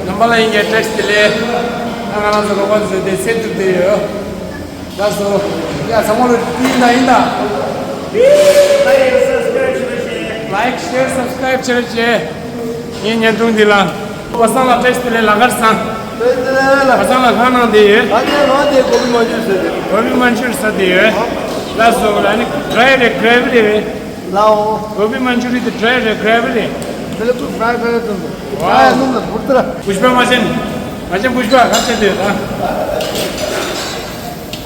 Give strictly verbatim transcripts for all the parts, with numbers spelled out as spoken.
རྣམ་པ་ལ་ཡིན་གྱི་བཀྲ་ཤིས་བདེ་ལེགས། ང་ང་རང་ཚོ་རོགས་པ་བཟོས་ཏེ་སེམས་སྡུག་བསྡད་ཡོད། ལགས་སོ། ཡ་ཚང་མ་ལ་ཡིན་ད་ཡིན་ད། Like, share, subscribe བྱེད་རོགས་བྱེད། ངའི་བརྙན་ཐུང་འདི་ལ། པ་སངས་ལགས་བཀྲ་ཤིས་བདེ་ལེགས། ལག་དཀར་བཟང་། བཀྲ་ཤིས་བདེ་ལེགས་ལགས། པ་སངས་ལགས་གང་གནང་བསྡད་ཡོད། ད་ངས་ལོ་དེ་གོ་བི་མན་ཇུ་རི་ཟེར་ཏེ། གོ་བི་མན་ཇུ་རི་ཟེར་དེ་ཡོད། ལགས་སོ། ཨ་ནི་ཌ་རའི་རེད་གྷི་རེ་ཝི་རེད། ལའོ། གོ་བི་མན་ཇུ་རི་དེ་ཌ་རའི་རེད་གྷི་རེ་ཝི་རེད། Bilkul fry fry tum. Wow. Ay, num na burtra. Pushpa, མ་བྱན། མ་བྱན་Pushpa ག་ཚོད་དེ་ད།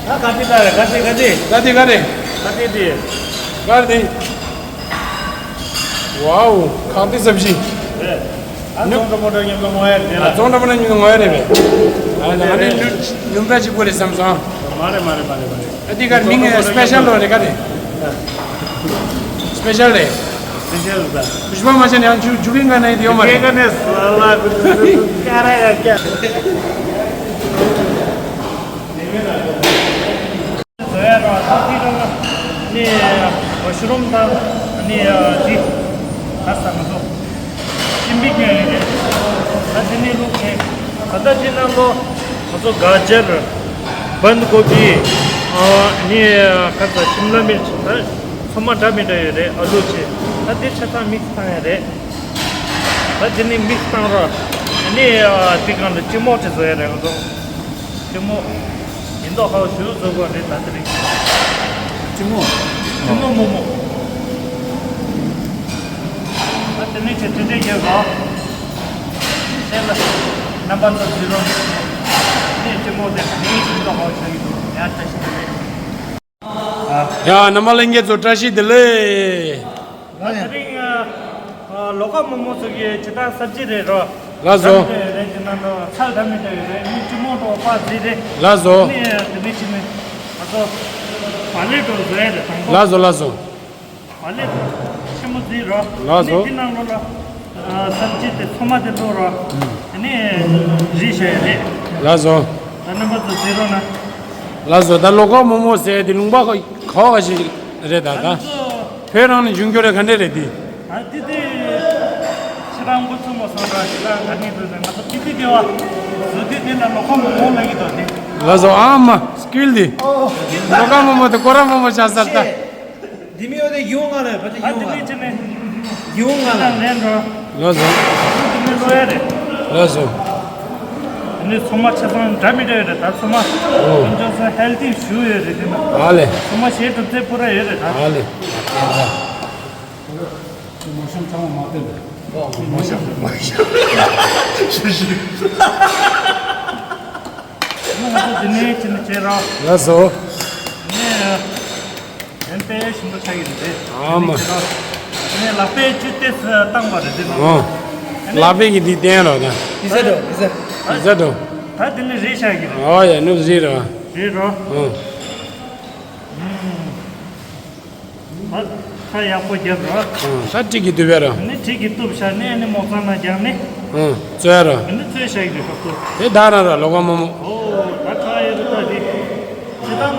ད་ག་དེ་ད་རེད། ག་དེ་ག་དེ། ག་དེ་ག་རེད། ག་དེ་དེ། ག་རེད། Wow, ཁག་དེ་སབ་ཇི། རེད། ཨ་ཙོང་ཏྲ་མོ་ཏྲ་མཉམ་དུ་ངོ་ཡ་དེ་ལ། ཨ་ཙོང་ཏྲ་མོ་ཏྲ་མཉམ་དུ་ངོ་ཡ་རེད་པས། ཨ་ནི་ཨ་ནི་ནུ་ནུ་འདྲ་གཅིག་པོ་རེད་བསམ་སོང་། མ་རེད་མ་རེད་མ་རེད་མ་རེད། ཨ་དེ་གར་མིང་ཨ་སི་པེ་ཤལ་ལོ་རེད་ག་དེ། སི་པེ་ཤལ་རེད། སི་པེ་ཤལ་རེད་ད། Pushpa མ་བྱན་ཡང་ཇུ་ཇུ་གིན་ག་ནས་ཡོད་མ་རེད། ཇུ་གིན་ག་ནས་སུ་ཨ་ལ་གུ་ཏུ་ཏུ་ཀ་ར་ཡ་ཀྱ། བཟོ་ཡ་ར་ད་དེ་ར་ནི་མ་ཤུ་རུམ་དང་ནི་དེ་ད་ས་ང་ཚོ་ཤིང་པིག་ཉོས་ཡོད་རེད། ད་དེ་ནི་བླུགས་ནས་ད་ལྟ་དེ་ནང་ལོ་ང་ཚོ་ག་ཇར། བན་གོ་བི། ཨ་ནི་ཁ་ཚ་ཤིམ་ལ་མིར་ཆི་ད་ཚོད་མ་འདྲ་མི་འདྲ་ཡོད་རེད། ཨ་ལུ་ཆེ། ད་དེ་ཆ་ཚང་མིག་སི་བཏང་ཡ་རེད། ད་དེ་ནི་མིག་སི་བཏང་རོགས། ཨ་ནི་དེ་གང་ལ་ལྕི་མོ་དེ་བཟོ་ཡ་རེད། ང་ཚོ་ལྕི་མོ་ཡིན་མདོག་ཁ་བོ་ཞུ་བཟོ་དགོས་རེད། ད་དེ་རིང་ལྕི་མོ་ལྕི་མོ་མོ་མོ། ད་དེ་ནི་ཆེ་ཁྲི་ཁྲི་རྒྱབ་རོགས། ཤེས་ལ། རྣམ་པ་ཚོ་གཟིགས་རོགས། ངས་སྤྱི་མོ་དེ་ངའི་སྤྱི་ཚོགས་ཧོ་ཆགས་ཀྱི་འདུག་ཡར་བཀྲ་ཤིས་བདེ་ལེགས། ཡ་རྣམ་པ་ལྷན་རྒྱས་ཚོ་བཀྲ་ཤིས་བདེ་ལེགས། དེ་རིང་ལོ་ཀ་མོ་མོ་ཚོ་གི་ཇི་ལྟར་གསར་བརྗེ་རེད་རོ། ལགས་སོ། རེད་ཅི་ན་ལོ་ཚལ་འདྲ་མི་འདྲ་ཡོད་རེད། ངའི་སྤྱི་མོ་དོ་པ་ཟིག་རེད། ལགས་སོ། ནི་དེ་ནི་ཅི་ནི་ང་ཚོ་བ་ལེ་དོ་བཟོ་ཡ་རེད་དང་པོ། ལགས་སོ་ལགས་སོ། བ་ལེ་ཆེན་མོ་བརྩིས་རོགས། ལགས་སོ། ནི་དེ་ནང་ལོགས་ལ་ཨ་སབ་ཇི་དེ་ཚོད་མ་དེ་བླུགས་རོགས། ཨ་ནི་རིལ་བྱས་རེད། ལགས་སོ། ད་རྣམ་པ་ཚོ་བརྩིས་རོགས་གནང་། ལགས་སོ། ད་ལོ་ཀ་མོ་མོ་ཟེར་དེ་ལུང་པ་ག་ག་ཞིག་རེད་ད་ད། ང་ཚོ་བོད་རང་ནས་འབྱུང་རྒྱུ་རེད། ག་འདྲས་རེད་དེ། ད་དེ་དེ་ཁྱེད་རང་འགོ་ཚུགས་མ་སོང་ར་ཞིག་ལ་ག་ནས་འགྲོ་ནས་ང་ཚོ་དེ་དེ་དེ་བ་བཟོ་དུས་དེ་ལ་ལོ་ཀ་མོ་མོ་ལབ་ཀྱི་འདུག་དེ། ལགས་སོ། ཨ་མ་སྐིལ་དེ། ལོ་ཀ་མོ་མོ་དེ་ཀོ་ར་མོ་མོ་ཆགས་ཚར་ད། འདི་མི་ཡོད་དེ་ཡོང་ང་རེད། ཕ་ཆེ་ཨ་ཡོང་ང་རེད། ཡོང་ང་རེད། ལན་འགྲོ། ལགས་སོ། འདི་མི་ལོ་ཡ་རེད། ལགས་སོ། འདི་ཚོད་མ་ཆ་ཚང་འདྲ་མི་འདྲ་ཡོད་རེད། ད་ཚོད་མ་ཨོ། ཁོང་ཚོ་ཧེལ་ཐི་ཞུ་ཡོད་རེད། དེ་ན་ཨ་ལེ། ཚོད་མ་ཞེ་གྲུབ་ཚད་པུ་ར་ཡོད་རེད་ད། ཨ་ལེ། མོ་ཤམ་ཚང་མ་མ་བསྟན་པས། མོ་ཤམ་མོ་ཤམ་ཞུ་ཞུ། ང་ཚོ་འདི་ནས་ཕྱིན་ནས་བྱེད་རོགས། ལགས་སོ། ནས། ཡན་པས་ཞིམ་པོ་ཆགས་ཀྱི་རེད། ཨ་མ། ནས་ལག་པས་ཅི་ཏེས་བཏང་བ་རེད་དེ་ནང་། ཨོ། ལག་པས་ཀྱི་འདི་བསྟན་རོགས་ད། ཡི་ཟ་འགྲོ་ཡི་ཟ། ཡི་ཟ་འགྲོ། ད་འདི་ནས་རེད་ཆགས་ཀྱི་རེད། ཨོ་ཡ་ནུབ་རེད་རོགས། རེད་རོགས། ཨོ། ཨུམ། ད་ཁ་ཡག་པོ་རྒྱབ་རོགས། ཨང་། ད་ཁྲིག་གི་དུ་བས་རོགས། ཨ་ནི་ཁྲིག་གི་གཏུབ་བྱ་ནི་ཨ་ནི་མོག་ཚང་ན་རྒྱག་ནི། ཨང་། བཙོས་རོགས། ཨ་ནི་བཙོས་བྱ་ཡི་ཁ་གཏུབ། དེ་ད་རང་རོགས་ལོ་ཀ་མོ་མོ། ཨོ་ད་ཁ་ཡོད་ད་དེ། ཅི་དང་།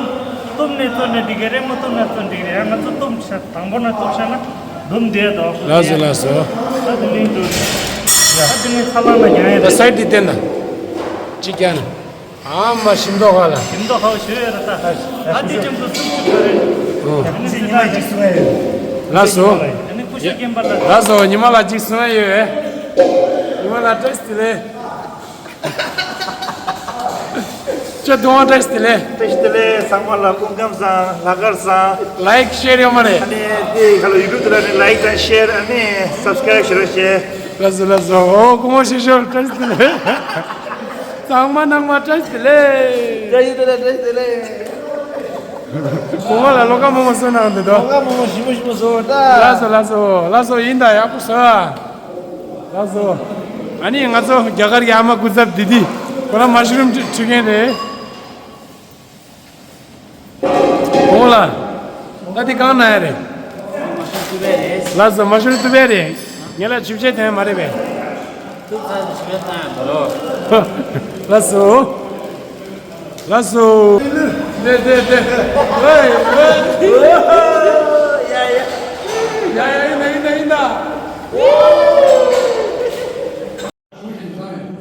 གཏུབ་ནས་བཙོས་ནས་འགྲིག་གི་རེད། མ་གཏུབ་ན་བཙོས་འགྲིག་རེད། ང་ཚོ་གཏུབ་བྱ་དང་པོ་ན་གཏུབ་བྱ་ན་འདུམ་བསྡད་དོ། ལགས་སོ་ལགས་སོ། ད་དེ་ནས་འདུག་ད་དེ་ནས་ཁ་ལག་ན་རྒྱག་ཡ་ད་རེད། སའིཌ་དེ་བསྟན་ད། གཅིག་རྒྱག་ན། ཨ་མ་ཞིམ་མདོག་ཁ་ལ། ཞིམ་མདོག་ཁ་བོ་ཞུ་ཡོད་ར་ད། ཨ་དེ་ཅུང་ཚོ་སུམ་ཅུ་ག་རེད། ཨོ། ཨ་ནི་སི་ད་རེད། ལགས་སོ། ཨ་ནི་ཀུ་ཤུ་རྒན་པ་ལ། ལགས་སོ། ཉི་མ་ལ་གཅིག་གསུང་ཡ་ཡོད། ཉི་མ་ལ་བཀྲ་ཤིས་བདེ་ལེགས། ཁྱོད་དུང་བ་བཀྲ་ཤིས་བདེ་ལེགས། བཀྲ་ཤིས་བདེ་ལེགས། ཚང་མ་ལ་སྐུ་ཁམས་བཟང་། ལྷག་དཀར་བཟང་། ལའིཀ་ཤེར་ཡོད་མ་རེད། ཨ་ནི་དེ་ཁ་ལ་ཡུ་ཊུབ་དེ་ལ་ནི་ལའིཀ་དང་ཤེར་ཨ་ནི་སབ་སི་ཀ་རེབ་བྱེད་རོགས་བྱེད། ལགས་སོ་ལགས་སོ། ཨོ་སྐུ་ངོ་ཤེས་ཤོར་བཀྲ་ཤིས་བདེ་ལེགས། ཚང་མ་ནང་མ་བཀྲ་ཤིས་བདེ་ལེགས། བཀྲ་ཤིས་བདེ་ལེགས། བཀྲ་ཤིས་བདེ་ལེགས། གོང་མ་ལ་ལོ་ཀ་མོག་མོག་བཟོ་གནང་འདུག་དོ། ལོ་ཀ་མོག་མོག་ཞིམ་པོ་ཞིམ་པོ་བཟོ་བ་ད། ལགས་སོ་ལགས་སོ་ལགས་སོ། ཡིན་ད་ཡག་པོ་བཟོ་ཨ། ལགས་སོ། ཨ་ནི་ང་ཚོ་རྒྱ་གར་གྱི་ཨ་མ་སྐུ་ཚབ་དིལྡི། ཁོ་རང་མ་ཤུ་རུམ་འཁྲུ་མཁན་རེད། གོང་ལ། ད་འདི་གང་ན་ཡ་རེད། ལགས་སོ། མ་ཤུ་རུམ་གཏུབ་ཡ་རེད། ངེད་ལ་ཆུ་བྱད་དོན་མ་རེད་པས། ལགས་སོ། ལགས་སོ། དེ་དེ་དེ། ཝེ་ཝེ། ཡ་ཡ། ཡ་ཡ་ཡིན་ད་ཡིན་ད་ཡིན་ད།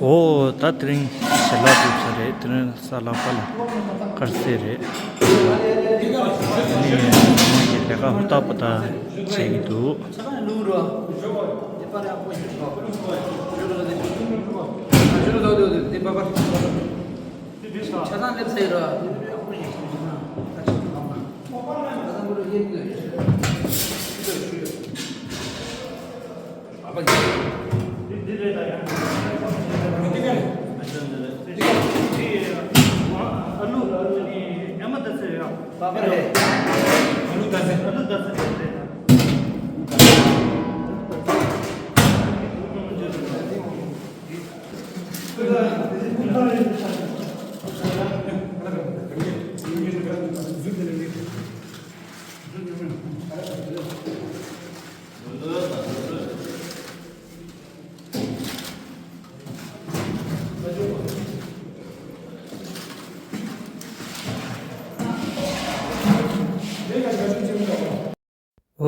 ཨོ་ད་དེ་རིང་ཞལ་ལག་སྒྲུབ་ས་རེད། དེ་རིང་ས་ལ་པ་ལ་དཀར་ཟས་རེད། ནི་ཁོང་གི་ལས་ཀ་ཧུར་ཐག་པོ་ད་བྱེད་ཀྱི་འདུག་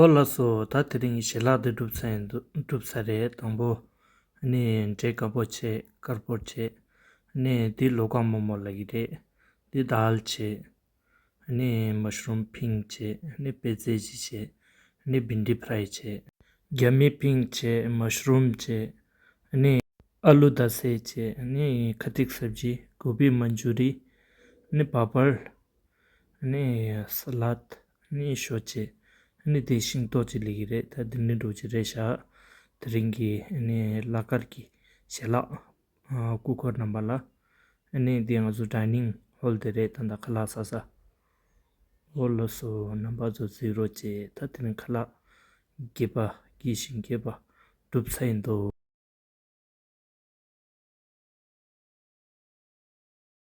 འོ་ལགས་སོ། ད་དེ་རིང་ཞལ་ལག་འདི་སྒྲུབ་ས་ཡིན་འདུག་སྒྲུབ་ས་རེད། དང་པོ་ནི་འབྲས་དཀར་པོ་བྱས། དཀར་པོ་བྱས། ནི་འདི་ལོ་ཀ་མོག་མོག་ལབ་ཀྱི་རེད། འདི་དཱལ་བྱས། ནི་མ་ཤ་རུམ་ཕིང་བྱས། ནི་པད་ཚལ་གཞི་བྱས། ནི་བིན་ཌི་ཕ་རའི་བྱས། རྒྱ་མི་ཕིང་བྱས། མ་ཤ་རུམ་བྱས། ནི་ཨ་ལུ་དཱལ་བྱས། ནི་ཁ་ཏིག་སབ་ཇི། གོ་བི་མན་ཇུ་རི། ནི་པ་པར། ནི་ས་ལད། ནི་ཞོ་བྱས། ནི་དེ་ཤིང་ཏོག་ཅིག་ལབ་ཀྱི་རེད། ད་འདི་ནི་འགྲོ་ཅི་རེད་ཤག་དེ་རིང་གི་ནི་ལ་ཀར་གྱི་ཞལ་ལག་ཨ་སྐུ་འཁོར་རྣམ་པ་ལ། ནི་འདི་ང་ཚོ་ཌའི་ནིང་ཧོལ་དེ་རེད། ད་ད་ཁ་ལག་ཟ་ས། འོ་ལགས་སོ། རྣམ་པ་ཚོ་གཟིགས་རོགས་བྱེད། ད་དེ་རིང་ཁ་ལག་བརྒྱད་པ། བརྒྱད་བཞིན་བརྒྱད་པ་སྒྲུབ་ས་ཡིན་འདུག